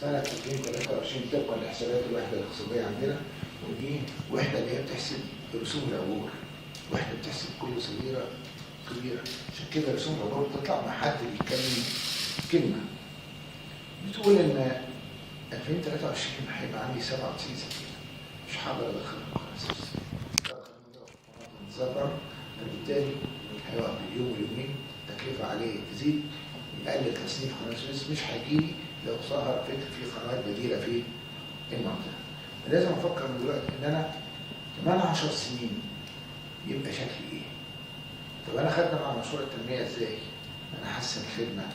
سنة 2023 طبقا لحسابات الوحدة الاقتصادية عندنا، ودي وحدة اللي هي بتحسب رسوم العبور، وحدة بتحسب كل صغيرة كبيرة، عشان كده رسوم العبور بتطلع مع حد بيتكلم كلمة. بتقول إن 2023 هيبقى عندي 97 سفينة، مش هقدر أدخلهم قناة السويس. فبالتالي هيقعد باليوم واليومين، التكلفة عليه تزيد، يقلل تصنيف قناة السويس، مش هيجيلي لو ظهر فكر في قنوات بديلة في المنطقة. لازم أفكر من دلوقتي إن أنا كمان 10 سنين يبقى شكلي إيه؟ طب أنا خدنا مع مشروع التنمية إزاي؟ أنا أحسن الخدمة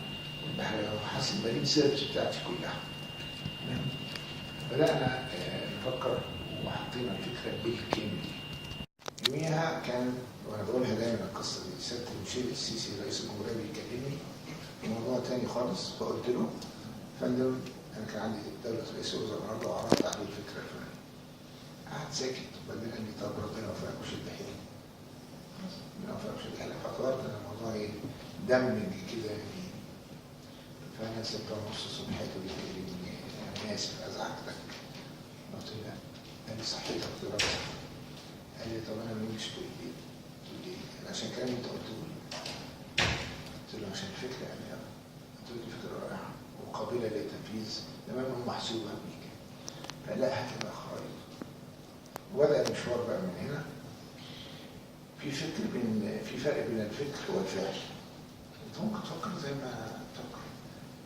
البحرية وأحسن marine service بتاعتي كلها. تمام؟ بدأنا نفكر وحطينا الفكرة بالكامل. يوميها كان، وأنا بقولها دايما القصة دي، سيادة المشير السيسي رئيس الجمهورية بيكلمني في موضوع تاني خالص، فقلت له فندم أنا كان عندي دولة رئيس الوزراء النهارده وعرضت عليه الفكرة الفلانية. قعد ساكت وبعدين قال لي طب ربنا يوفقك وشد حيلك. خلاص ربنا يوفقك وشد حيلك، فاعتبرت إن الموضوع إيه؟ دمج كده يعني. فأنا 6:30 الصبح لقيته بيكلمني، أنا آسف أزعجتك. قلت له لا. قال لي صحيتك؟ قلت له صح. قال لي طب أنا ما نمتش طول الليل. قلت له ليه؟ قال عشان الكلام اللي أنت قلته لي. قلت له عشان الفكرة يعني. قلت له دي فكرة رائعة وقابلة للتنفيذ تماما ومحسوبة بيك. فقال لا هات لي بقى خرايط. وبدأ المشوار بقى من هنا. في فرق بين الفكر والفعل. أنت ممكن تفكر زي ما تفكر،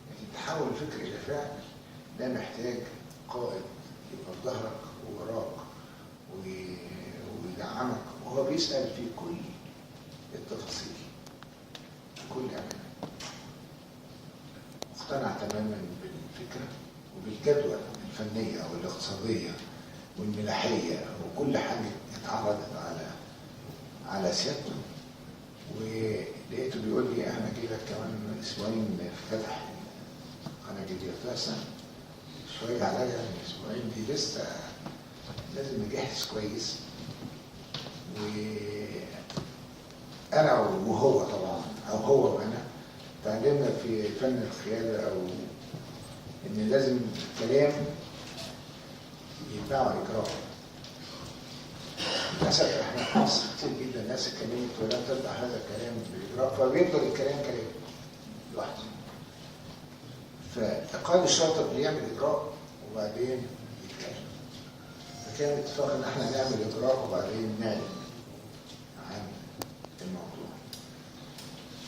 لكن تحول الفكر إلى فعل ده محتاج قائد يبقى في ظهرك ووراك ويدعمك، وهو بيسأل في كل التفاصيل في كل أمانة. مقتنع تماما بالفكرة وبالجدوى الفنية والاقتصادية والملاحية وكل حاجة اتعرضت على سيادته. ولقيته بيقول لي أنا جاي لك كمان أسبوعين في فتح قناة جديدة. قلت له شوية عليا، يعني الأسبوعين دي لسه لازم نجهز كويس. وأنا وهو طبعا، أو هو وأنا، تعلمنا في فن القيادة أو إن لازم الكلام يتبعه إجراء. للأسف إحنا في مصر كتير جدا ناس اتكلمت ولم تتبع هذا الكلام بإجراء، فبيفضل الكلام كلام لوحده. فقائد الشاطر بيعمل إجراء وبعدين يتكلم. فكان اتفاق إن إحنا نعمل إجراء وبعدين نعلن عن الموضوع.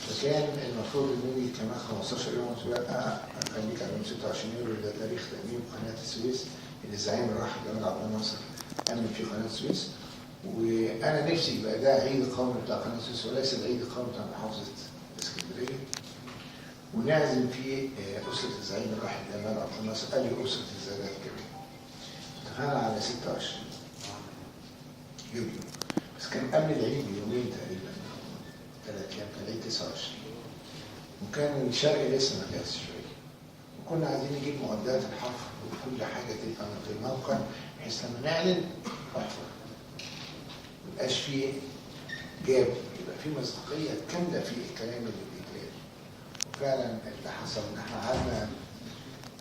فكان المفروض إن نيجي كمان 15 يوم، لا خليك على يوم 26 يوليو، ده تاريخ تأميم قناة السويس اللي الزعيم الراحل جمال عبد الناصر أمم فيه قناة السويس. وأنا نفسي يبقى ده عيد القومي بتاع قناة السويس وليس العيد القومي بتاع محافظة اسكندرية. ونعزم فيه أسرة الزعيم الراحل جمال عبد الناصر، قال لي أسرة السادات كمان. اتفقنا على 26 يوليو، بس كان قبل العيد بيومين تقريبا، 3 أيام، كان العيد 29، وكان الشرق لسه ما جاش شوية، وكنا عايزين نجيب معدات الحفر وكل حاجة تبقى في الموقع بحيث لما نعلن احفر ما يبقاش فيه جاب، يبقى فيه مصداقية كاملة في الكلام اللي بيتقال. وفعلا اللي حصل إن احنا قعدنا،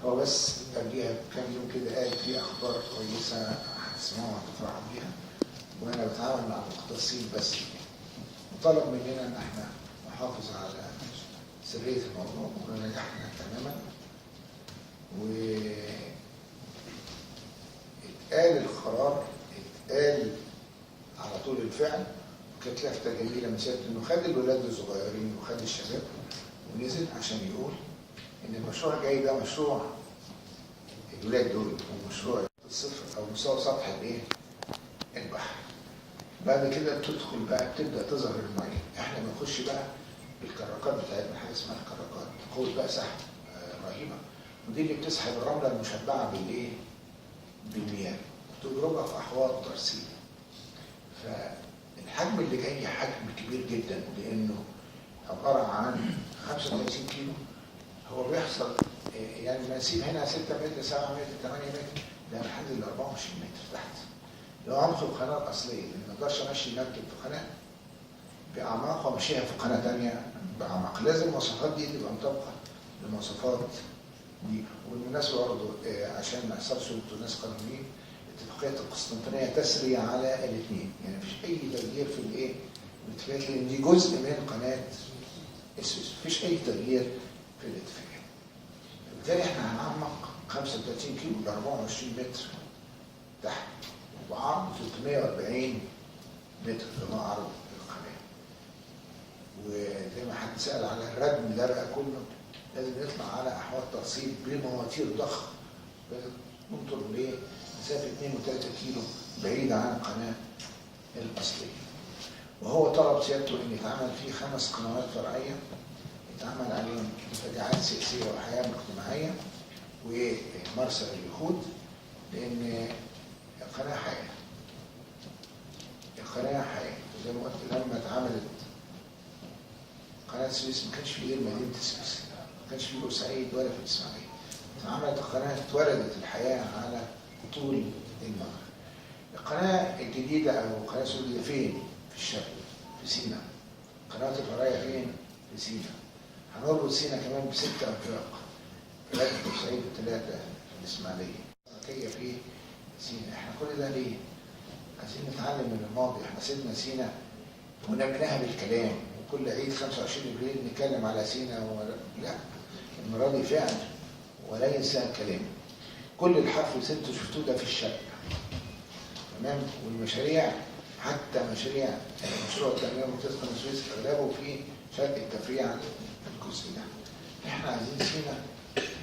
هو بس قبليها بكام يوم كده قال في أخبار كويسة هتسمعوها وهتفرحوا بيها، وأنا بتعاون مع المختصين بس، وطلب مننا إن احنا نحافظ على سرية الموضوع، ونجحنا تماما. واتقال القرار، اتقال على طول الفعل. وكانت لفتة جميلة من سيادته إنه خد الولاد الصغيرين وخد الشباب ونزل عشان يقول إن المشروع الجاي ده مشروع الولاد دول، ومشروع الصفر أو مستوى سطح الإيه؟ البحر. بعد كده تدخل بقى، بتبدأ تظهر المية. إحنا بنخش بقى بالكراكات بتاعتنا، حاجة اسمها الكراكات، قوة بقى سحب رهيبة، ودي اللي بتسحب الرملة المشبعة بالإيه؟ بالمياه، وتضربها في أحواض ترسيب. فالحجم اللي جاي حجم كبير جدا، لأنه عبارة عن 35 كيلو. هو بيحصل يعني ما نسيب هنا 6 متر 7 متر 8 متر، ده لحد ال 24 متر تحت. لو عمق القناة الأصلية، لأن ما أقدرش أمشي مركب في قناة بأعماق وأمشيها في قناة تانية بأعماق، لازم المواصفات دي تبقى مطابقة لمواصفات دي. وبالمناسبة برضه عشان ما يحصلش انتوا ناس قانونيين، اتفاقية القسطنطينية تسري على الاثنين، يعني مفيش اي تغيير في الايه؟ الاتفاقيات، لان دي جزء من قناة السويس، مفيش اي تغيير في الاتفاقية. بالتالي احنا هنعمق 35 كيلو ل 24 متر تحت، وعرض 340 متر اللي هو عرض القناة. وزي ما حد سأل على الردم ده بقى كله لازم يطلع على احواض ترسيب بمواتير ضخم ننطر لمسافة 2 و3 كيلو بعيدة عن القناة الاصلية. وهو طلب سيادته ان يتعمل فيه 5 قنوات فرعية يتعمل عليهم منتجعات سياسية وحياه مجتمعية ومرسى اليخوت، لان القناة حياة. القناة حياة، وزي ما قلت لما اتعملت قناة السويس ما كانش في غير مدينة السويس، ما كانش في بورسعيد ولا في الاسماعيلية. اتعملت القناة اتولدت الحياة على طول النهر. القناة الجديدة او قناة السويس فين؟ في الشرق، في سيناء. قناة الفرعية فين؟ في سيناء. هنربط سيناء كمان ب6 انفاق، 3 في بورسعيد و3 في الاسماعيلية. في سيناء. احنا كل ده ليه؟ عايزين نتعلم من الماضي. احنا سيبنا سيناء ونمناها بالكلام، وكل عيد 25 ابريل نتكلم على سيناء لا، المرة دي فعل وليس كلام. كل الحرف اللي انتوا شفتوه ده في الشرق، تمام؟ والمشاريع حتى مشاريع مشروع التنمية منطقة قناة السويس اغلبه في شرق التفريع الجزء ده. احنا عايزين سيناء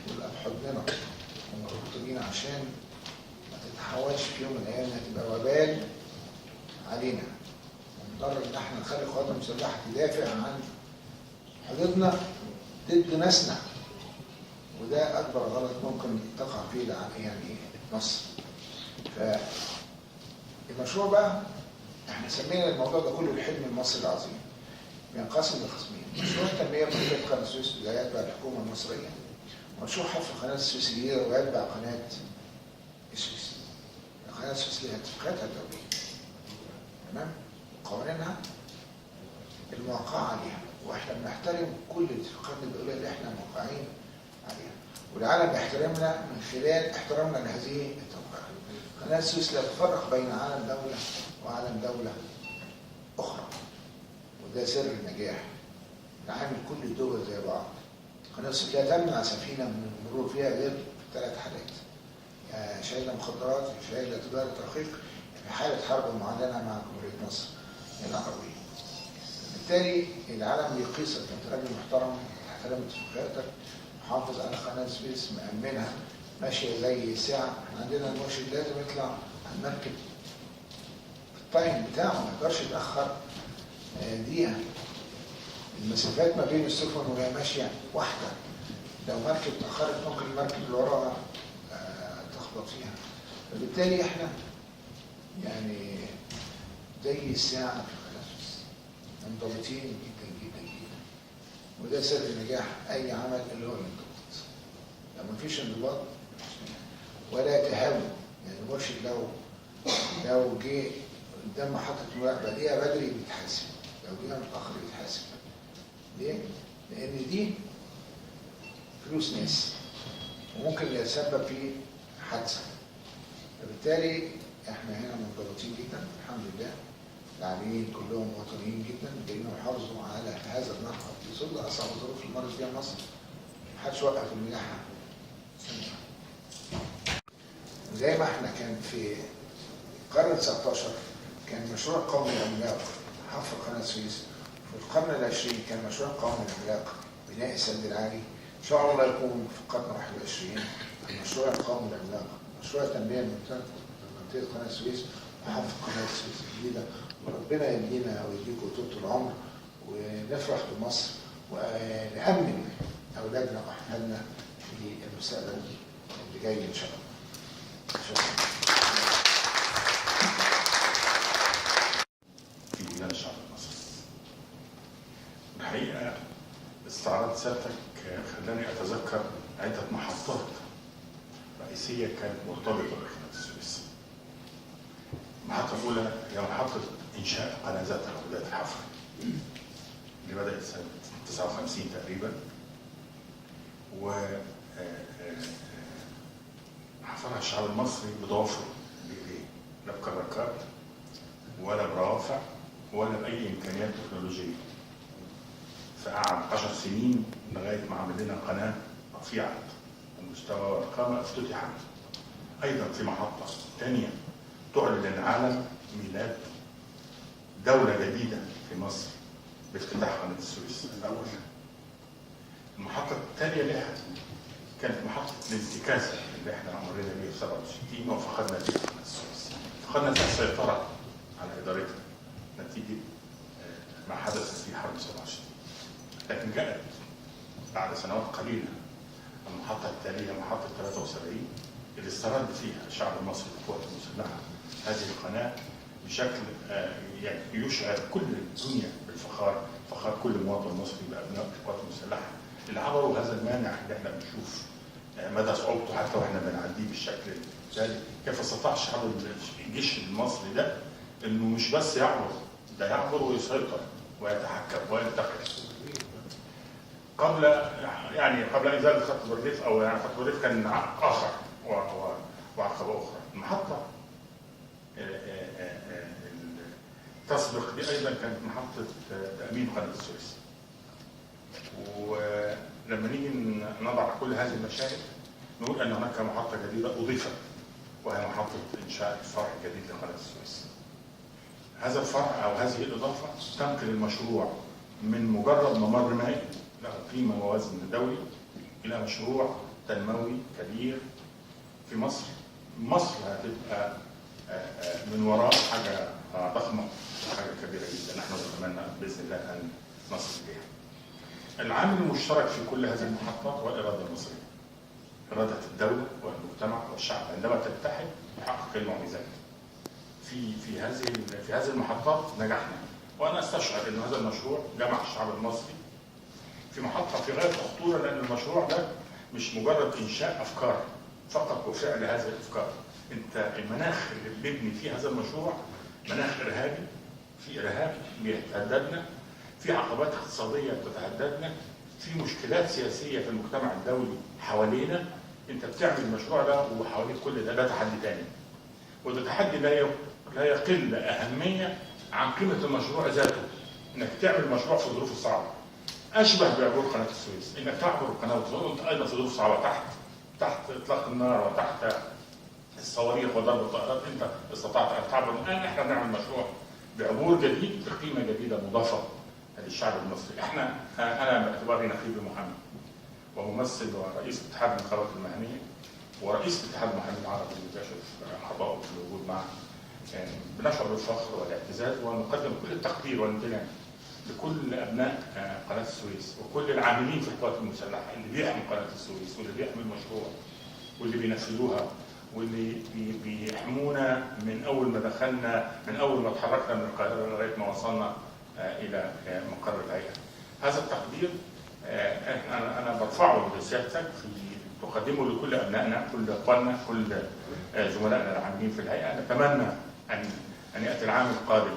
تبقى في حضننا ومربوطه بينا عشان ما تتحولش في يوم من الايام انها تبقى وبال علينا، ونضطر ان احنا نخلي القوات المسلحة تدافع عن حدودنا ضد ناسنا، وده اكبر غلط ممكن تقع فيه يعني مصر. فالمشروع بقى احنا سمينا الموضوع ده كله الحلم المصري العظيم، بينقسم لقسمين: مشروع التنمية منطقة قناة السويس اللي هيتبع الحكومة المصرية، مشروع حفر قناة السويس الجديدة ويتبع قناة السويس. قناة السويس ليها اتفاقاتها الدولية، تمام؟ قوانينها الموقعة عليها، واحنا بنحترم كل الاتفاقات الدولية اللي احنا موقعين عليها، والعالم بيحترمنا من خلال احترامنا لهذه التوقيعات. قناة السويس لا تفرق بين عالم دولة وعالم دولة أخرى، وده سر النجاح. نعامل كل الدول زي بعض. قناة السويس لا تمنع سفينة من المرور فيها غير في 3 حالات: يا شايلة مخدرات، يا شايلة تجارة رقيق، في حالة حرب معلنة مع جمهورية مصر العربية. بالتالي العالم بيقيسك، انت راجل محترم، تحترم اتفاقياتك، محافظ على قناة السويس، مأمنها، ماشية زي ساعة. احنا عندنا المرشد لازم يطلع على المركب ال time بتاعه، ما يقدرش يتأخر دقيقة. المسافات ما بين السفن وهي ماشية واحدة، لو مركب اتأخرت ممكن المركب اللي وراها تخبط فيها. فبالتالي احنا يعني زي الساعة في قناة السويس، منضبطين جدا جدا جدا، وده سر نجاح أي عمل اللي هو الانضباط. لو مفيش انضباط مفيش نجاح ولا تهاون. يعني المرشد لو جه قدام محطة مراقبة دقيقة بدري بيتحاسب، لو جه متأخر بيتحاسب. ليه؟ لأن دي فلوس ناس وممكن يتسبب في حادثة. فبالتالي احنا هنا منضبطين جدا الحمد لله، العاملين كلهم وطنيين جدا، جايين يحافظوا على هذا النهر في ظل اصعب الظروف اللي مرت بيها مصر. محدش وقف الملاحة. وزي ما احنا كان في القرن 19 كان مشروع قومي عملاق حفر قناة السويس، في القرن العشرين كان مشروع قومي عملاق بناء السد العالي، ان شاء الله يكون في القرن 21 المشروع القومي العملاق مشروع تنمية منطقة قناة السويس وحفر قناة السويس الجديدة. وربنا يدينا ويديكم طول العمر ونفرح بمصر ونأمن أولادنا وأحفادنا في المستقبل اللي جاي إن شاء الله. شكرا. في بلدان الشعب المصري. الحقيقة استعراض سيادتك خلاني أتذكر عدة محطات رئيسية كانت مرتبطة بقناة السويس. المحطة الأولى هي محطة إنشاء قناة ذات بداية الحفر اللي بدأت سنة 59 تقريبا، حفرها الشعب المصري بضوافره بايديه، لا بكراكات ولا بروافع ولا بأي إمكانيات تكنولوجية. فقعد 10 سنين لغاية ما عمل لنا قناة رفيعة المستوى والقامة افتتحت. أيضا في محطة ثانية تعلن للعالم ميلاد دولة جديدة في مصر بافتتاح قناة السويس الأول. المحطة الثانية لها كانت محطة الانتكاسة اللي احنا مرينا بيها في 67 وفقدنا فيها قناة السويس. فقدنا فيها السيطرة على إدارتها نتيجة ما حدث في حرب 67. لكن جاءت بعد سنوات قليلة المحطة التالية محطة 73 اللي استرد فيها الشعب المصري والقوات المسلحة هذه القناة بشكل يعني يشعر كل الدنيا بالفخار، فخار كل مواطن مصري بأبناء القوات المسلحة اللي عبروا هذا المانع اللي احنا بنشوف مدى صعوبته حتى واحنا بنعديه بالشكل ذلك. كيف استطاع الشعب الجيش المصري ده انه مش بس يعبر، ده يعبر ويسيطر ويتحكم وينتقل. قبل يعني قبل ازالة خط بارليف، او يعني خط بارليف كان عائق اخر وعقبة اخرى. المحطة تسبق دي ايضا كانت محطة تامين قناة السويس. ولما نيجي نضع كل هذه المشاهد نقول ان هناك محطة جديدة اضيفت، وهي محطة انشاء الفرع الجديد لقناه السويس. هذا الفرع او هذه الاضافة تنقل المشروع من مجرد ممر مائي له قيمة ووزن دولي الى مشروع تنموي كبير في مصر. مصر هتبقى من وراء حاجة ضخمة، حاجة كبيرة جدا، نحن نتمنى باذن الله ان نصل اليها. العامل المشترك في كل هذه المحطات هو الارادة المصرية. اراده الدولة والمجتمع والشعب عندما تتحد تحقق المعجزات. في هذه المحطات نجحنا، وانا استشعر ان هذا المشروع جمع الشعب المصري في محطة في غاية الخطورة، لان المشروع ده مش مجرد انشاء افكار فقط وفعل هذه الافكار. انت المناخ اللي بنبني فيه هذا المشروع مناخ ارهابي، في ارهاب بيتهددنا، في عقبات اقتصادية بتتهددنا، في مشكلات سياسية في المجتمع الدولي حوالينا. انت بتعمل المشروع ده وحواليك كل ده، ده تحدي تاني. وده تحدي لا يقل اهمية عن قيمة المشروع ذاته، انك تعمل مشروع في الظروف الصعبة. اشبه بعبور قناة السويس، انك تعبر القناة وانت ايضا في ظروف صعبة، تحت اطلاق النار وتحت الصواريخ وضرب الطائرات، انت استطعت ان تعبر. الان احنا بنعمل مشروع بعبور جديد بقيمة جديدة مضافة للشعب المصري. احنا انا باعتباري نقيب المحامي وممثل ورئيس اتحاد النقابات المهنية ورئيس اتحاد المحامين العرب اللي بيشرف اعضائه في الوجود معه، يعني بنشعر بالفخر والاعتزاز ونقدم كل التقدير والامتنان لكل ابناء قناة السويس وكل العاملين في القوات المسلحة اللي بيحموا قناة السويس واللي بيحموا المشروع واللي بينفذوها واللي بيحمونا من اول ما دخلنا، من اول ما اتحركنا من القاهرة لغاية ما وصلنا الى مقر الهيئة. هذا التقدير انا برفعه لسيادتك في تقدمه لكل ابنائنا، كل اخواننا، كل زملائنا العاملين في الهيئة. نتمنى ان ياتي العام القادم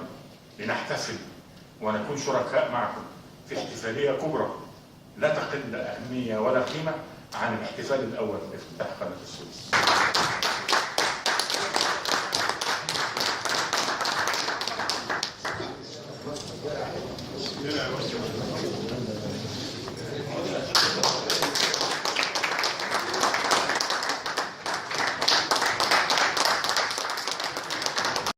لنحتفل ونكون شركاء معكم في احتفالية كبرى لا تقل اهمية ولا قيمة عن الاحتفال الاول لافتتاح قناة السويس.